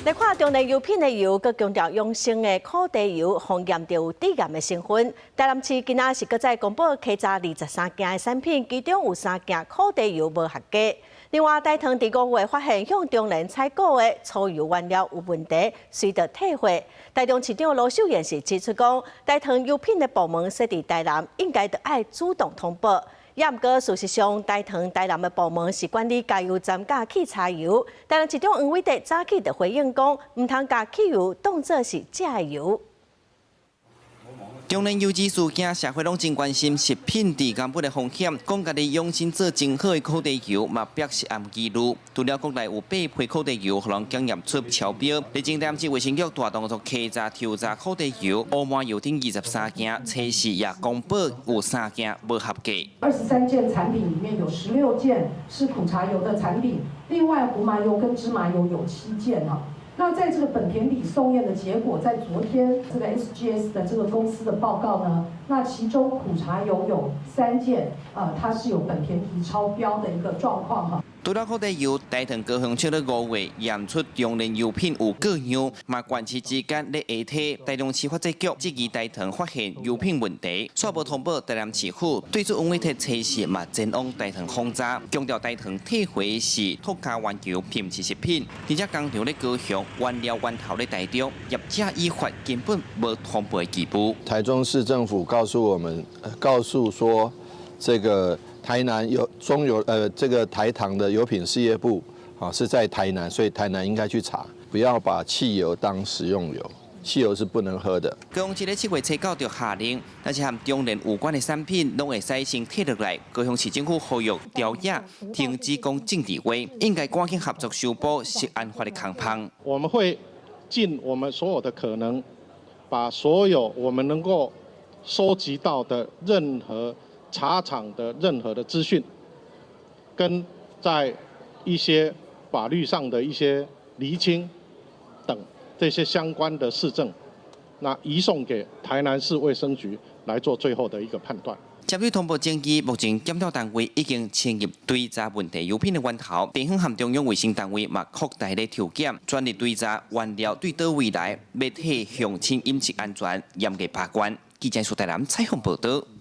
來看中煉油品的油，閣強調養生的苦茶油，予驗著有致癌的成分。台南市今仔是閣再公布稽查23件的產品，其中有三件苦茶油無合格。另外，台糖佇5月發現向中煉採購的粗油原料有問題，隨著退貨。台中市長盧秀燕是指出講，台糖油品的部門設佇台南，應該著愛主動通報。也毋過，事實上，台糖台南的部門是管理加油站佮汽柴油。台南市長黃偉哲早起就回應講，毋通共汽油當作是食的油。中煉油脂事件，社會攏真關心食品致癌物的風險。講家己養生做真好的苦茶油，嘛表示暗疑慮。除了國內有八批苦茶油，予人檢驗出超標。日前，台南市衛生局大動作稽查抽查苦茶油、烏麻油等23件，測試也公布有三件無合格。 23件產品裡面有16件是苦茶油的產品，另外胡麻油跟芝麻油有7件哈。那在這個苯骈比送驗的結果，在昨天這個 SGS 的這個公司的報告呢，那其中苦茶油有三件，它是有苯骈比超標的一個狀況哈。除了苦茶油，台糖高雄廠咧5月驗出中煉油品有過量，嘛縣市之間咧下提。台中市發展局質疑台糖發現油品問題，煞無通報台南市府。對此黃偉哲測試嘛前往台糖訪查，強調台糖退回是托卡原油，並毋是食品。而且工廠咧高雄原料源頭咧台中，業者依法根本無通報的義務。台中市政府告訴我們，告訴說這個。台南有中油，這個台糖的油品事業部，啊，是在台南，所以台南應該去查，不要把汽油當食用油，汽油是不能喝的。高雄市咧7月初9就下令，但是和中煉有關的產品，攏會使先退落來。高雄市政府呼籲朝野停止講政治話，應該趕緊合作修補食安法的空縫。我們會盡我們所有的可能，把所有我們能夠收集到的任何查廠的任何的資訊，跟在一些法律上的一些釐清等這些相關的事證，那移送給台南市衛生局來做最後的一個判斷。針對通報爭議，目前檢調單位已經深入追查問題油品的源頭，地方和中央衛生單位嘛擴大咧抽檢，全力追查原料對佗位來，欲替鄉親飲食安全嚴格把關。記者蘇台南採訪報道。